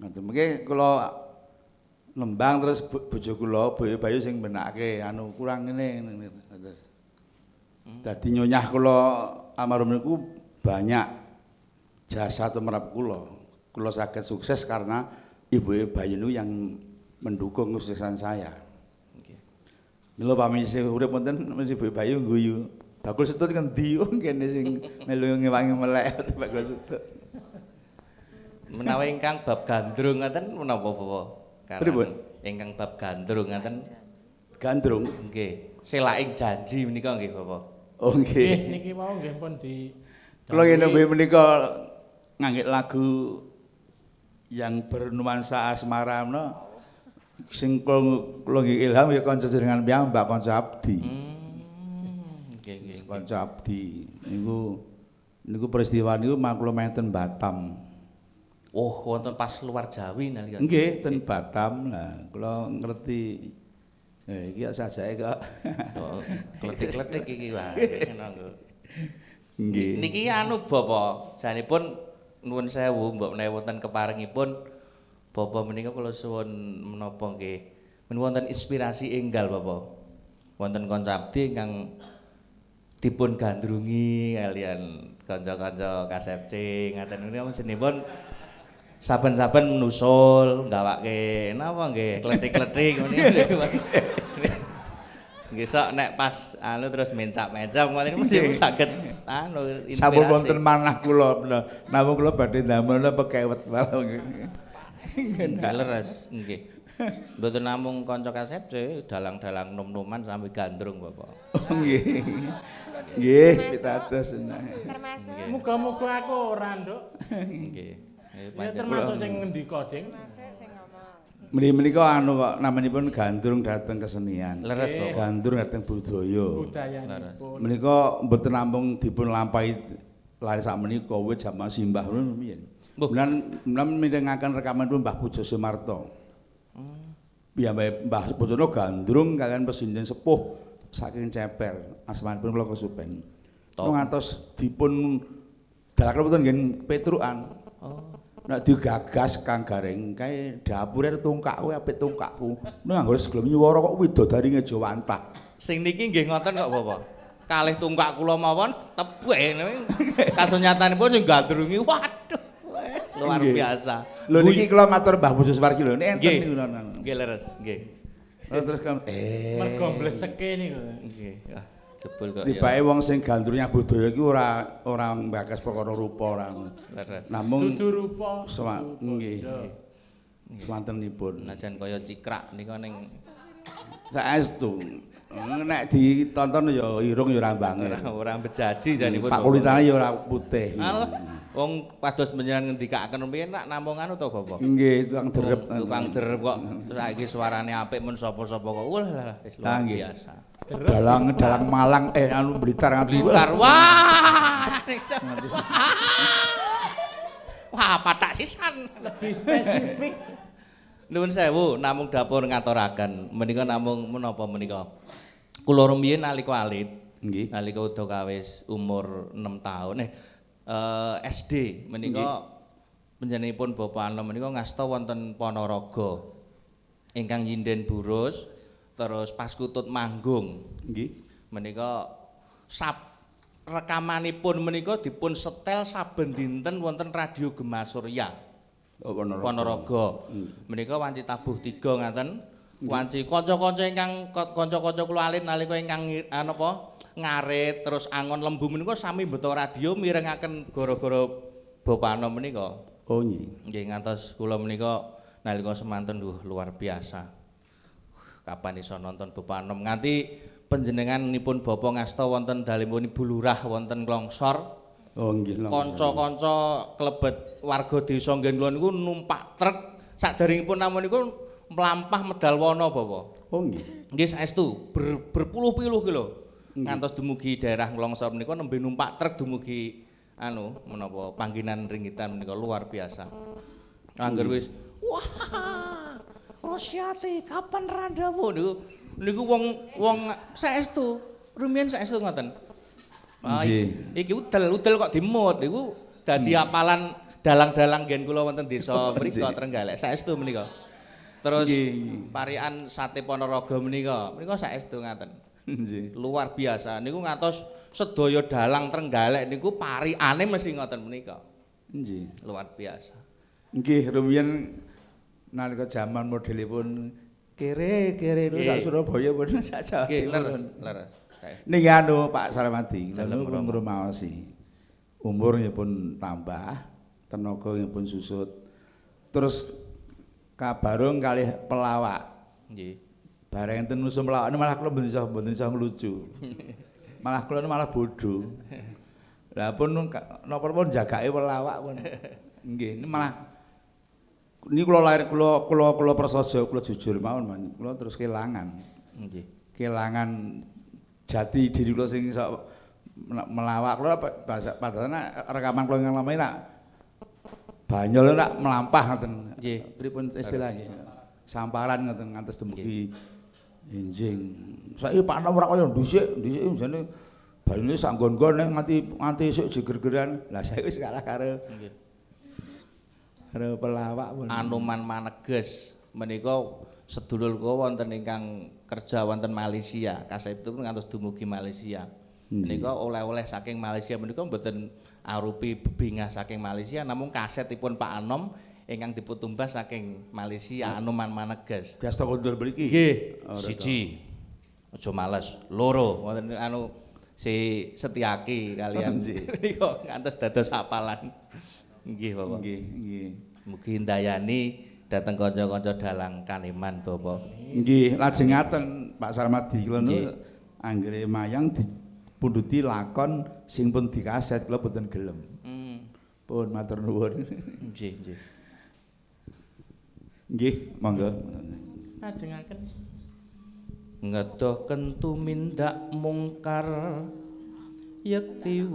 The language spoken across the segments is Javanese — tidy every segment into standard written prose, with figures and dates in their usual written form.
Ngoten mengke kula nembang terus bojo kula Boyo Bayu sing benake anu kurang ngene terus. Dadi nyonyah kula almarhum niku banyak jasa tumrap kula. Kula saged sukses karena Ibu Bayu niku yang mendukung kesuksesan saya. Nggih. Mila pami isih urip wonten mesti Ibu Bayu guyu. Bakul setut ngendi wong kene sing melu ngewangi melek bakul setut. Menawi ingkang bab gandrung ngaten menapa Bapak? Pripun? Ingkang bab gandrung ngaten. Gandrung. Nggih. Selaing janji menika nggih Bapak. Oh Nggih, nggih. niki wau nggih pun di Kula ngene nembe menika ngangge lagu yang bernuansa asmara menika sing kula nggih ilham ya kanca jenengan piyambak, kanca abdi. Nggih, nggih. Kanca abdi niku niku peristiwa niku mang kula menten Batam. Oh, wonten pas luar Jawi nalika. Nggih, ten Batam. Lah kula ngerti iki kok sajake kok. Oh, kletik-kletik iki wae ngono nggo. Nggih. Niki anu Bapak, janipun nuwun sewu mbok menawi wonten keparengipun Bapak menika kula suwun menapa nggih. Menawi wonten inspirasi enggal Bapak. Wonten kanca abdi ingkang dipun gandrungi kalian kanca-kanca KSFC ngaten niku mesinipun saben-saben nusul gawake napa nggih kletik-kletik ngene. Nggih sok nek pas anu terus mencap-mencap ngoten niku mesti saged anu inspirasi. Sampun wonten manah kula, namung kula badhe ndamel pekewet wae. Nggih leres nggih. Mboten namung kanca KSFC, dalang-dalang nom-noman sampe gandrung Bapak. Oh nggih. Nggih, pitados. Termasuk Muga-muga aku ora, Nduk. Nggih. Ya termasuk sing ngendika, Ding. termasuk sing ngomong. Menika anu kok namanipun gandrung dhateng kesenian. Leres Bapak. Gandrung dhateng budaya. Budayanipun. Menika mboten namung dipun lampahi lare sakmenika wit jaman simbah ngono rumiyin. Menan mirengaken rekamanipun Mbah Pujo Sumarto. Piyambake Mbah Pujono gandrung kalian pesinden sepuh saking Ceper, asmanipun kula kesupen. Ngantos dipun dalaken wonten nggen Petrukan. Oh. Nek digagas Kang Gareng kae dapure tungkakku apik tungkakku. Nek anggere segelem nyuwara kok widodari ngejawantah. Sing niki nggih ngoten kok Bapak. Kalih tungkak kula mawon tebih kasunyatanipun sing gandrungi waduh wes luar biasa. Lho niki kula matur Mbah Pujo Suwargi lho nek enten niku. Nggih leres nggih. Terus kan mergo mbleseke niku. Nggih. Wah, jebul kok. Tibake wong sing gandrungnya budaya iki ora ora mbagas perkara rupa ora. Leres. Namung dudu rupa. Nggih. Swantenipun. Najan kaya cikrak nika ning saestu. Nek ditonton ya irung ya ora banget. Ora bejaji janipun. Pak kulitane ya ora putih. Alah, wong pados panjenengan ngendikakaken rumiyin rak namung anu to Bapak. Nggih, tukang derep. Tukang derep kok saiki suarane apik mun sapa-sapa kok. Wah, wis luar biasa. Dalang dalang Malang anu Blitar nganti. Blitar. Wah. Wah, patak sisan. Lebih spesifik. Nuwun sewu, namung dapur ngaturaken menika namung menapa menika. Kula rumiyin nalika alit, nggih. Nalika udakawis umur 6 tahun SD menika panjenenganipun Bapak Anom menika ngasta wonten Ponorogo. Ingkang nyinden burus terus pas kutut manggung. Nggih. Menika sab rekamanipun menika dipun setel saben dinten wonten Radio Gema Surya. Oh, Ponorogo. Ponorogo. Menika wanci tabuh 3 ngaten. Wanci kanca-kanca ingkang kanca-kanca kula alit nalika ingkang napa ngarit terus angon lembu menika sami beto radio mirengaken gara-gara Bapak Anom menika. Oh nggih. Nggih ngantos kula menika nalika semanten luar biasa. Kapan iso nonton Bapak Anom nganti panjenenganipun Bapak ngasta wonten dalemipun Ibu Lurah wonten Klongsor. Oh nggih. Kanca-kanca klebet warga desa nggen kula niku numpak truk saderengipun namung niku mlampah medal wana Bapak. Oh nggih. Nggih saestu berpuluh-puluh ki lho. Ngantos dumugi daerah Nglongsor menika nembe numpak truk dumugi anu menapa panggenan ringgitan menika luar biasa. Angger wis wah Rosyati kapan randamu niku niku wong saestu rumiyin saestu ngoten. Nggih. Iki udel-udel kok dimut niku dadi apalan dalang-dalang nggen kula wonten desa mriku Trenggalek saestu menika. Terus parikan sate Ponorogo menika, menika saestu ngaten. Nggih. Luar biasa niku ngantos sedaya dalang Trenggalek niku parikane mesti ngoten menika. Nggih. Luar biasa. Nggih, rumiyin nalika jaman modelipun kere-kere niku sak Surabaya pun sak Jawa Nggih, Timur. leres, leres. Niki anu Pak Sarmadi, Dalem kula ngrumaosi. Umur nggih pun tambah, tenaga nggih pun susut. Terus kabarung kalih pelawak. Nggih. Bareng enten usum pelawak malah kula mboten iso nglucu. Malah kula malah bodho. Lah pun napa pun jagake pelawak pun. Nggih, ini malah ini kula lahir kula kula kula prasaja kula jujur mawon kula terus kelangan. Nggih. Kelangan jati diri kula sing iso melawak kula padahal rekaman kula ingkang lama nak banyol nak melampah ngoten. Nggih. Pripun istilahnya? Samparan ngoten ngantos dumugi enjing. Saiki Pak Nom ora kaya dhisik, dhisik jane banyole sak nggon-nggon nganti esuk jeger-geran. Lah saiki wis kalah karo nggih. Karo pelawak pun. Anoman Maneges menika sedulur kula wonten ingkang kerja wonten Malaysia. Kasebut ngantos dumugi Malaysia. Menika oleh-oleh saking Malaysia menika mboten arupi bebingah saking Malaysia namung kasetipun Pak Anom ingkang diputumbas saking Malaysia Anoman Maneges. Diasta kondur mriki. Nggih, siji. Aja males. Loro wonten anu si Setiaki kalian menika ngantos dados apalan. Nggih, Bapak. Nggih, nggih. Mugi ndayani dhateng kanca-kanca dalang Kaneman, Bapak. Nggih, lajeng ngaten Pak Sarmadi kula niku anggere mayang dipunduti lakon sing pun dikaset kula boten gelem. Pun matur nuwun. Nggih, nggih. Nggih, monggo. Lajengaken. Ngedoh kentu mindak mungkar yekti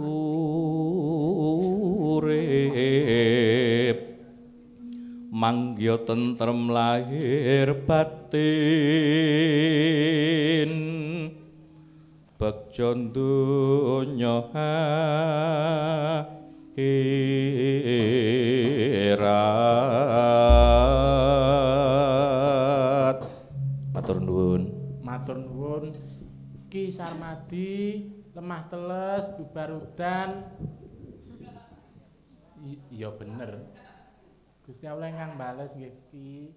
urip manggya tentrem lahir batin begja donya akhirat. Matur nuwun. Matur nuwun Ki Sarmadi, lemah teles bubar udan. Iya bener. Gusti Allah ingkang bales nggih Ki.